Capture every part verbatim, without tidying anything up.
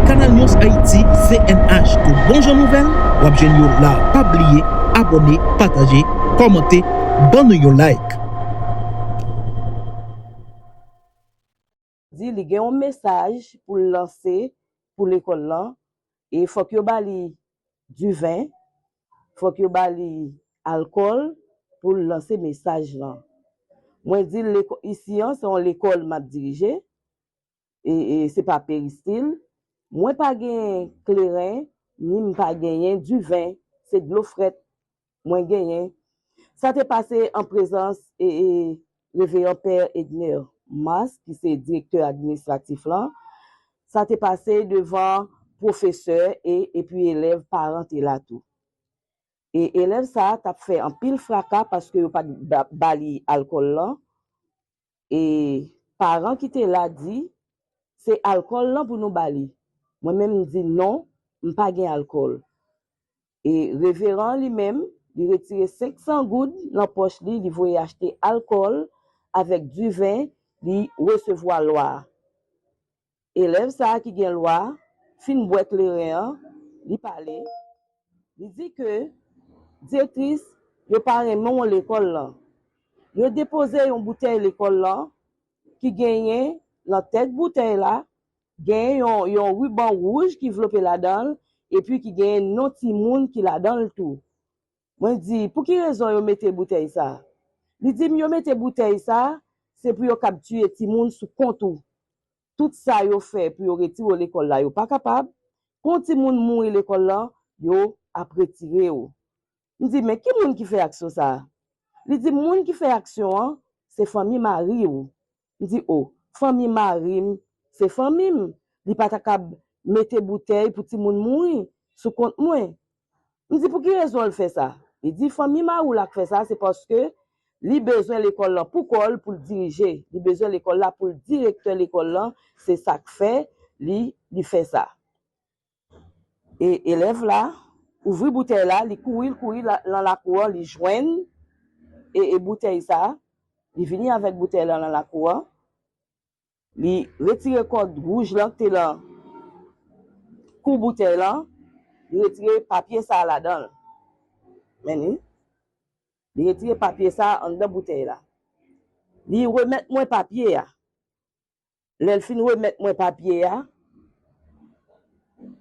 Kanal News Haiti, C N H, tout bon jan nouvèl, w ap jwenn yo la. Pa bliye abòne, pataje, kòmante, ban nou yon like. Di li gen yon mesaj pou l lanse pou lekòl lan, e fòk yo ba li diven, fòk yo ba li alkòl pou l lanse mesaj lan. Mwen di l isi an se yon lekòl m ap dirije, e, e se pa peristil. Mwen pa gen kleren, ni m pa genyen diven, se dlo frèt mwen genyen. Sa te pase an prezans e, e Reveran Pè Egner Mas, ki se direktè administratif lan. Sa te pase devan pwofesè e epi elèv, paran te la tou. E elèv sa a t ap fè anpil fraka paske yo pa t ba li alkòl lan. E paran ki te la di, se alkòl lan pou nou ba li. Mwen menm m di non, m pa gen alkòl. E reveran an li menm, li retire senk san goud nan pòch li, li voye achte alkòl avèk diven, li resevwa lwa a. Elèv sa a ki gen lwa a fin bwè kleren an, li pale, li di ke direktris yo pa renmen w lekòl lan. Yo depoze yon boutèy lekòl lan ki genyen nan tèt boutèy la, genyen yon, yon riban wouj ki vlope ladan l, epi ki genyen non timoun ki ladan l tou. Mwen di, pou ki rezon yo mete boutèy sa a? Li di m yo mete boutèy sa a, se pou yo kab tiye timoun sou kont ou. Tout sa yo fè pou yo retire w lekòl la, yo pa kapab. Pou yon timoun mouri lekòl lan, yo ap retire w. M di, men ki moun ki fè aksyon sa a? Li di, moun ki fè aksyon an, se fanmi mari w. M di, o, fanmi mari m, se fanmi m. Li pa ta kab mete boutèy pou timoun mouri sou kont mwen. M di, pou ki rezon l fè sa? Li di, fanmi mari w la k fè sa, se paske li bezwen lekòl lan pou kò l, pou l dirije. Li bezwen lekòl la pou l direktè lekòl lan, se sa k fè li, li fè sa. E elèv la ouvri boutèy la, li kouri, l kouri la, nan lakou an, li jwenn e, e boutèy sa, li vini avèk boutèy la nan lakou an, li retire kòd wouj lan ki te nan kou boutèy lan, li retire papye sa ladan l. Men li, li retire papye sa anndan boutèy la. Li remèt mwen papye a. Lè l fin remèt mwen papye a,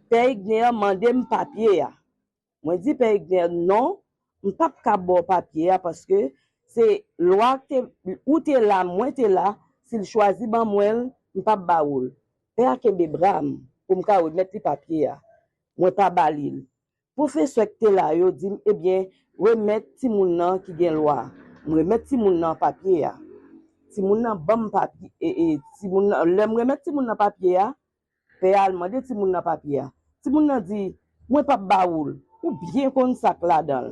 Pè Egner mande m papye a. Mwen di Pè Egner, non, m p ap ka ba w papye a paske se lwa te, ou te la, mwen te la, si l chwazi ban mwen l, m p ap ba ou l. Pè a kenbe bra m pou m ka remèt li papye a. Mwen pa ba li l. Pwofesè k te la yo di m, ebyen, remèt timoun nan ki gen lwa. M remèt timoun nan papye a. Timoun nan ban m papye, e, e, timoun nan, lè m remèt timoun nan papye a, pè a al mande timoun nan papye a. Timoun nan di, mwen p ap ba ou l. Ou byen konn sa k ladan l.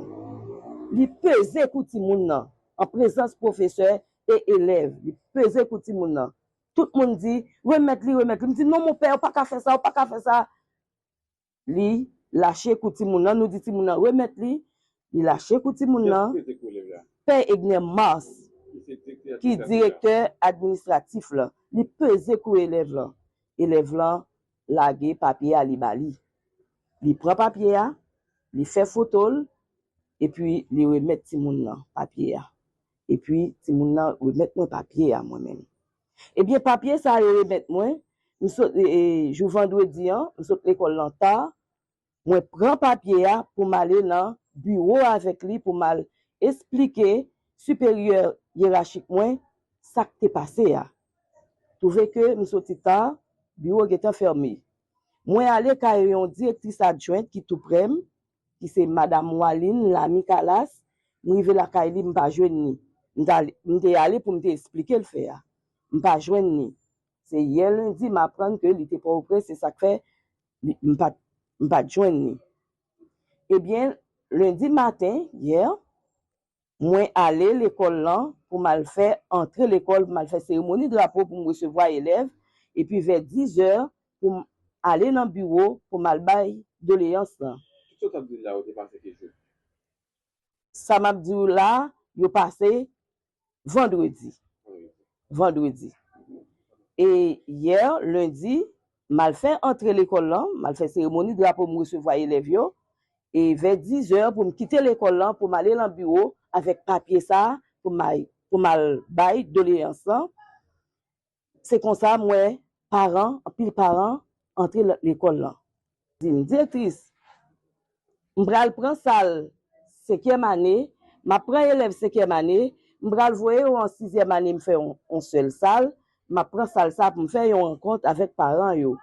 Li peze kou timoun nan, an prezans pwofesè e elèv. Li peze kou timoun nan. Tout moun di, remèt li, remèt li. M di, non, mon pè, ou pa ka fè sa, ou pa ka fè sa. Li lache kou timoun nan, nou di timoun nan remèt li, li lache kou timoun nan. Pè Egner Mars, ki direktè administratif la, li peze kou elèv lan. Elèv lan lage papye a, li ba li. Li pran papye a, li fè foto l, epi li remèt timoun nan papye a. Epi timoun nan remèt mwen papye a mwen menm. Ebyen, papye sa yo remèt mwen, m sot, e, e, jou vandredi an, m sot lekòl lan ta, mwen pran papye a pou m ale nan biwo avèk li pou m al esplike siperyè yerachik mwen sa k te pase a. Twouve ke m soti ta, biwo gentan fèmen. Mwen ale kay yon direktris adjwent ki tou prè m, ki se Madam Waline Lamy Calas, m rive lakay li, m pa jwenn li. M t ale, m te ale pou m te esplike l fè a. M pa jwenn li. Se yè lendi m aprann ke li te Pòtoprens, se sa k fè li, m pa t, m pa t jwenn li. Ebyen, lendi maten, yè, mwen ale lekòl lan pou m al fè antre lekòl, pou m al fè seremoni drapo pou m resevwa elèv, epi vè dizè pou m ale nan biwo pou m al bay doleyans lan. Tout sa w t ap di m la, ou te pase ki jou? Sa m ap di w la, yo pase vandredi. Vandredi. E yè, lendi, M al fè antre lekòl lan, m al fè seremoni drapo, m resevwa elèv yo. E vè dizè pou m kite lekòl lan, pou m ale nan biwo avèk papye sa a, pou m al, pou m al bay doleyans lan. Se konsa m wè paran, anpil paran antre l-, lekòl lan. Di m, direktris, m pral pran sal senkyèm ane, m ap pran elèv senkyèm ane, m pral voye yo an sizyèm ane, m fè yon, yon sèl sal, m ap pran sal sa pou m fè yon rankont avèk paran yo.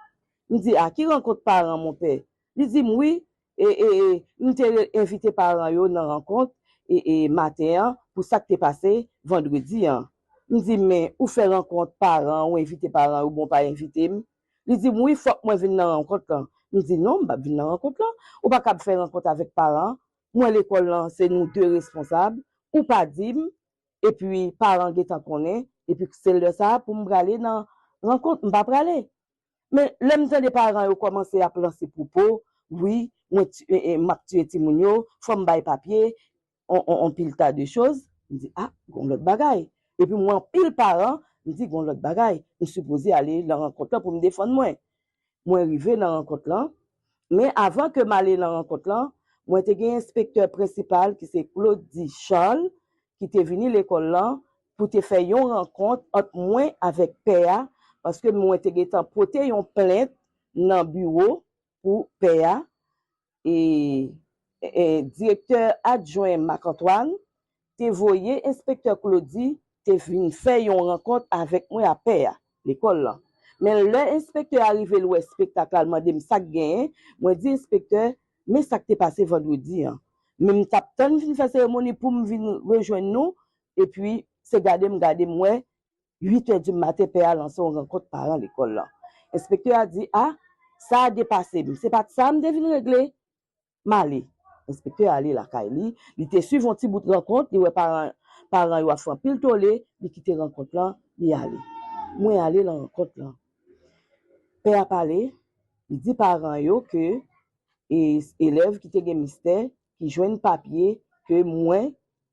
M di, a ki rankont paran, monpè? Li di m, wi, e, e, e, m te re-, envite paran yo nan rankont e, e, maten an pou sa k te pase vandredi an. M di, men ou fè rankont paran, ou envite paran yo, bon, pa envite m. Li di m, wi, fòk mwen vin nan rankont lan. M di, non, m p ap vin nan rankont lan. Ou pa kab fè rankont avèk paran. Mwen, lekòl lan, se nou de responsab. Ou pa di m, epi paran gentan konnen, epi se lè sa a pou m prale nan rankont, m pa prale. Men lè m tande paran yo kòmanse ap lanse pwopo, wi, mwen ti-, e, e, m ap tiye timoun yo, fò m bay papye, on, on, on pil ta de choz, m di, a, gon lòt bagay. Epi mwen anpil paran, m di, gon lòt bagay, m sipoze ale nan rankont lan pou m defann mwen. Mwen rive nan rankont lan, men avan ke m ale nan rankont lan, mwen te gen enspektè prensipal ki se Claudy Charles, ki te vini lekòl lan pou te fè yon rankont ant mwen avèk pè a, paske mwen te gentan pote yon plent nan biwo pou pè a, e, e, direktè adjwen Marc Antoine te voye enspektè Claudy te vin fè yon rankont avèk mwen a pè a, lekòl lan. Men lè enspektè a rive, l wè espektak la, l mande m sa k genyen, mwen di enspektè, men sa k te pase vandredi an. Men m t ap tann fin fè seremoni pou m vin rejwenn nou, epi se gade m gade m wè, uit è di maten, pè a lanse yon rankont paran lekòl lan. Enspektè a di, a, sa a depase m. Se pa t sa m te vin regle. M ale. Enspektè a ale lakay li. Li te swiv yon ti bout rankont, li wè paran, paran yo ap fè anpil tole, li kite rankont lan, li ale. Mwen ale nan rankont lan. Pè a pale, li di paran yo ke e, elèv ki te gen mistè, ki jwenn papye ke mwen,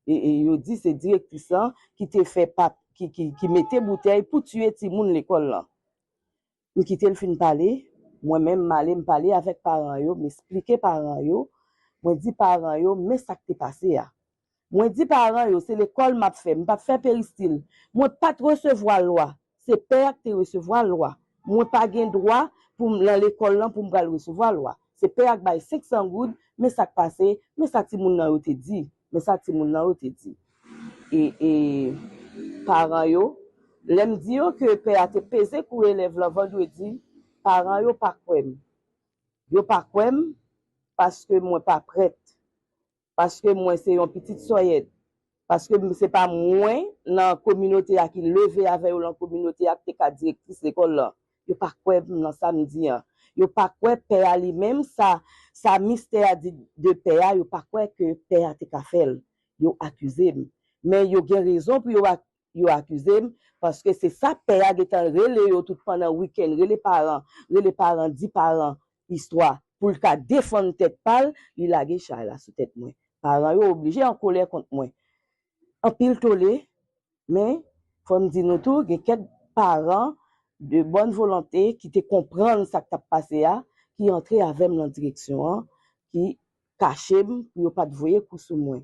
e, e, yo di se direktris lan ki te fè pap-, ki, ki, ki mete boutèy pou tiye timoun lekòl lan. M kite l fin pale, mwen menm m ale m pale avèk paran yo, m esplike paran yo, mwen di paran yo, men sa k te pase a. Mwen di paran yo, se lekòl m ap fè, m p ap fè peristil. Mwen pa t resevwa lwa, se pè a k te resevwa lwa. Mwen pa gen dwa pou m nan lekòl lan pou m pral resevwa lwa. Se pè a k bay senk san goud, men sa k pase, men sa timoun nan yo te di, men sa timoun nan yo te di. E, e paran yo, lè m di yo ke pè a te peze kou elèv lan vandredi, paran yo pa kwè m. Yo pa kwè m paske mwen pa prèt. Paske mwen se yon pitit sòyèt. Paske m, se pa mwen nan kominote a ki leve avè yo nan kominote a ki te ka direktris lekòl lan. Yo pa kwè m nan sa m di an. Yo pa kwè pè a li menm, sa, sa mistè a di de pè a, yo pa kwè ke pè a te ka fè l. Yo akize m. Men yo gen rezon pou yo ak-, yo akize m, paske se sa pè a gentan rele yo tout pandan wikenn, rele paran, rele paran, di paran istwa, pou l ka defann tèt pa l, li lage chay la sou tèt mwen. Paran yo oblije an kolè kont mwen. Anpil tole, men fò m di nou tou, gen kèk paran de bòn volonte ki te konprann sa k t ap pase a, ki antre avè m nan direksyon an, ki kache m pou yo pa t voye kou sou mwen.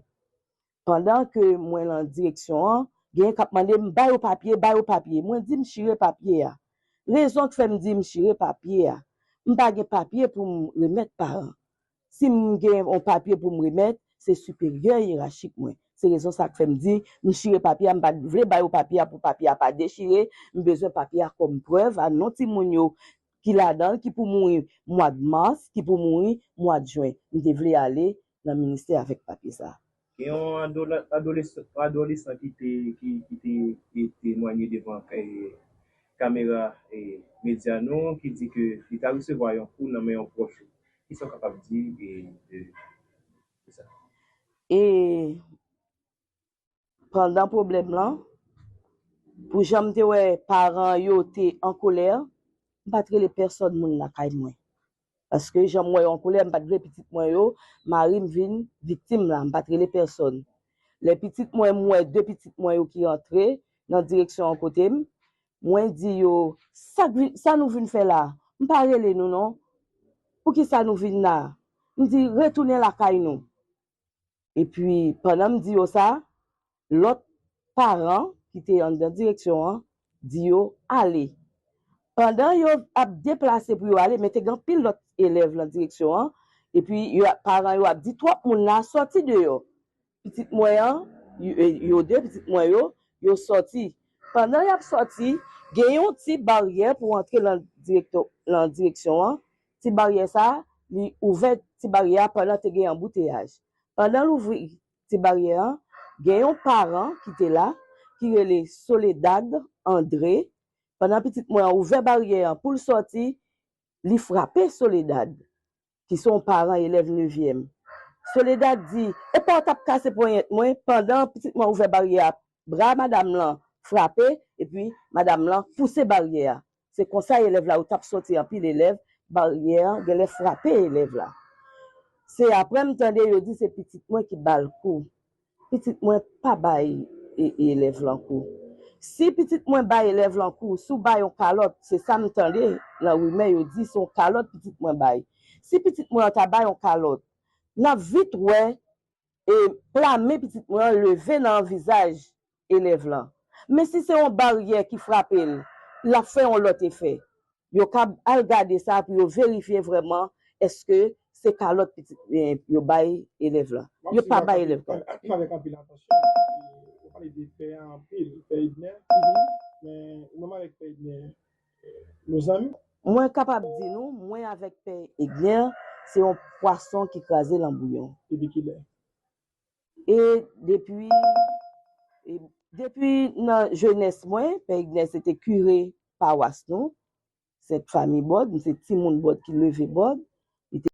Pandan ke mwen nan direksyon an, genyen k ap mande m, ba yo papye, ba yo papye. Mwen di m chire papye a. Rezon k fè m di m chire papye a, m pa gen papye pou m remèt paran. Si m gen yon papye pou m remèt, se siperyè yerachik mwen. Se rezon sa k fè m di m chire papye a, m pa t vle ba yo papye a pou papye a pa dechire, m bezwen papye a kòm prèv a non timoun yo ki ladan l, ki pou mouri mwa mas, ki pou mouri mwa jen. M te vle ale nan ministè avèk papye sa a. Gen yon adola-, adolesan, adolesan ki te, ki, ki te, te temwanye devan, eh, kamera, eh, medya nou, ki di ke li ta resevwa yon kou nan men yon pwòch li. Kisa w kapab di, eh, de, de sa? E pandan pwoblèm lan, pou jan m te wè paran yo te an kolè, m pa t rele pèsòn moun lakay mwen. Paske jan m wè yo an kolè, m pa t vle pitit mwen yo, mari m vin viktim la, m pa t rele pèsòn. Lè pitit mwen, m wè de pitit mwen yo ki antre nan direksyon an kote m, mwen di yo, sa k vin, sa nou vin fè la? M pa rele nou non. Poukisa nou vin la? M di, retounen lakay nou. Epi, pandan m di yo sa, lòt paran ki te anndan direksyon an di yo ale. Pandan yo ap deplase pou yo ale, men te gen anpil lòt elèv nan direksyon an, epi yo, paran yo ap di twòp moun la sòti deyò. Pitit mwen an, yo, yo de pitit mwen yo, yo sòti. Pandan y ap sòti, gen yon ti baryè pou antre nan direktò-, nan direksyon an. Ti baryè sa, li ouvè ti baryè a pandan te gen anbouteyaj. Pandan l ouvri ti baryè an, gen yon paran ki te la, ki rele Soledad André. Pandan pitit mwen an ouvè baryè an pou l sòti, li frape Soledad, ki se yon paran elèv nevyèm. Soledad di, epa w t ap kase ponyèt mwen pandan pitit mwen ouvè baryè a, bra madanm lan frape, epi madanm lan pouse baryè a. Se konsa elèv la yo t ap sòti, anpil elèv, baryè a genlè frape elèv la. Se apre m tande yo di se pitit mwen ki ba l kou. Pitit mwen pa bay e, e, elèv lan kou. Si pitit mwen bay elèv lan kou, si w bay yon kalòt, se sa m tande nan rimè yo di se yon kalòt pitit mwen bay. Si pitit mwen an ta bay yon kalòt, n ap vit wè e pla men pitit mwen an leve nan vizaj elèv lan. Men si se yon baryè ki frape l, l ap fè yon lòt efè. Yo ka al gade sa pou yo verifye vrèman èske se kalòt pitit, eh, yo bay elèv lan. Yo pa bay elèv lan. Avèk anpil atansyon, ou pale de pè a anpil, pè Edner. Men ou menm avèk pè Edner, nou zanmi? Mwen kapab di nou, mwen avèk pè Edner, se yon pwason ki kraze nan bouyon. Depi kilè? E depi, e depi nan jenès mwen, pè Edner se te kire pawas nou, Sent Fami Bòd, m se timoun Bòd ki leve Bòd. Li te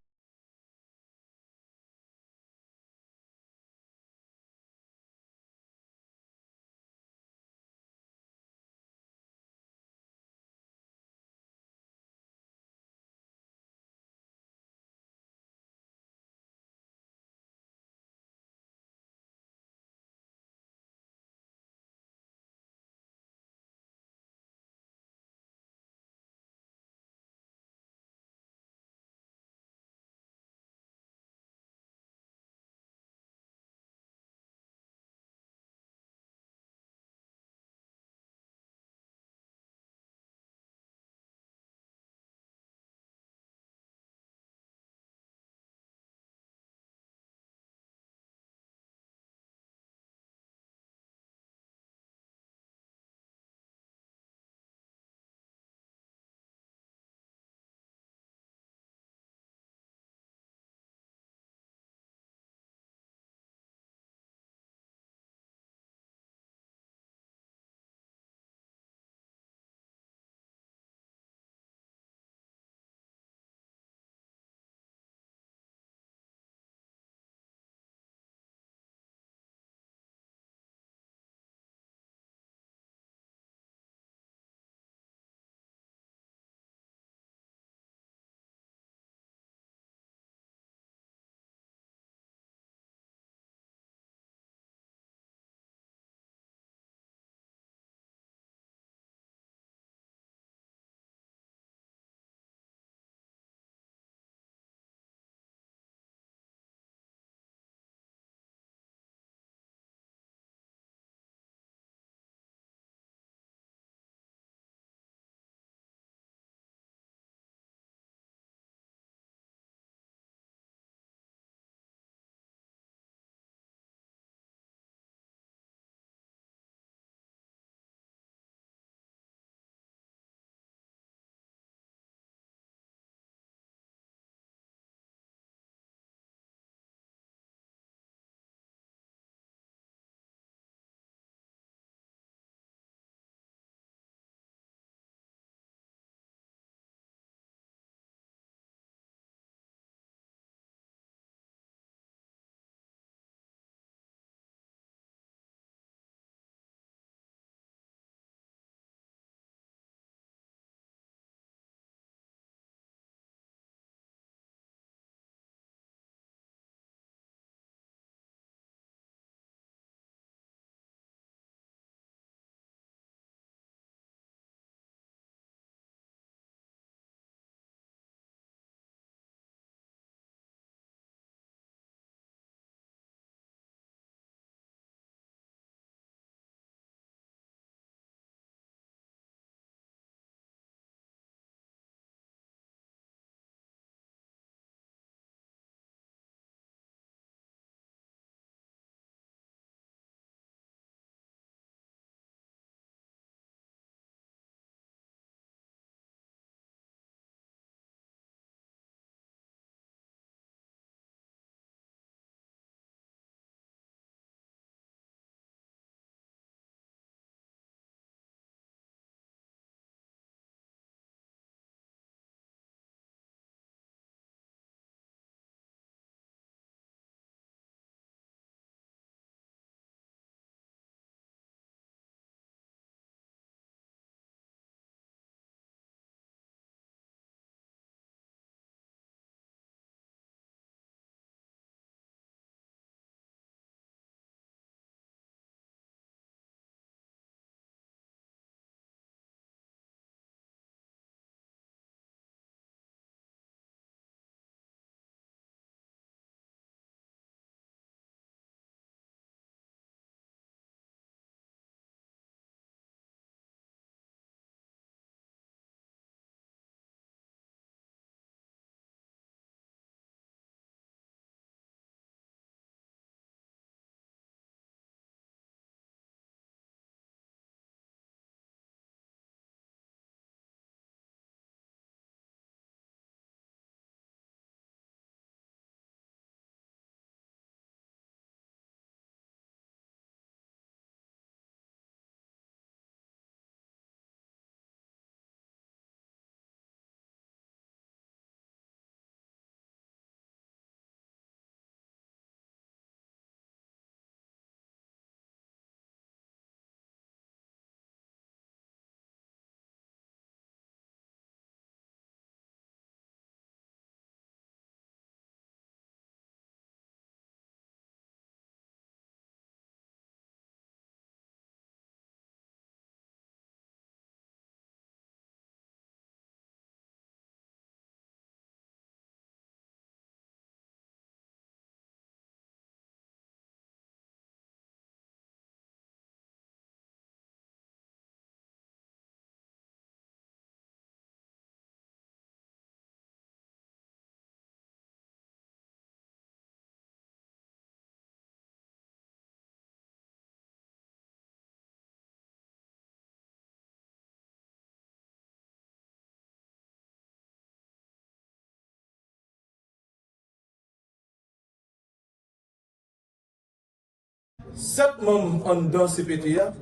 Sèt manm anndan C P T a,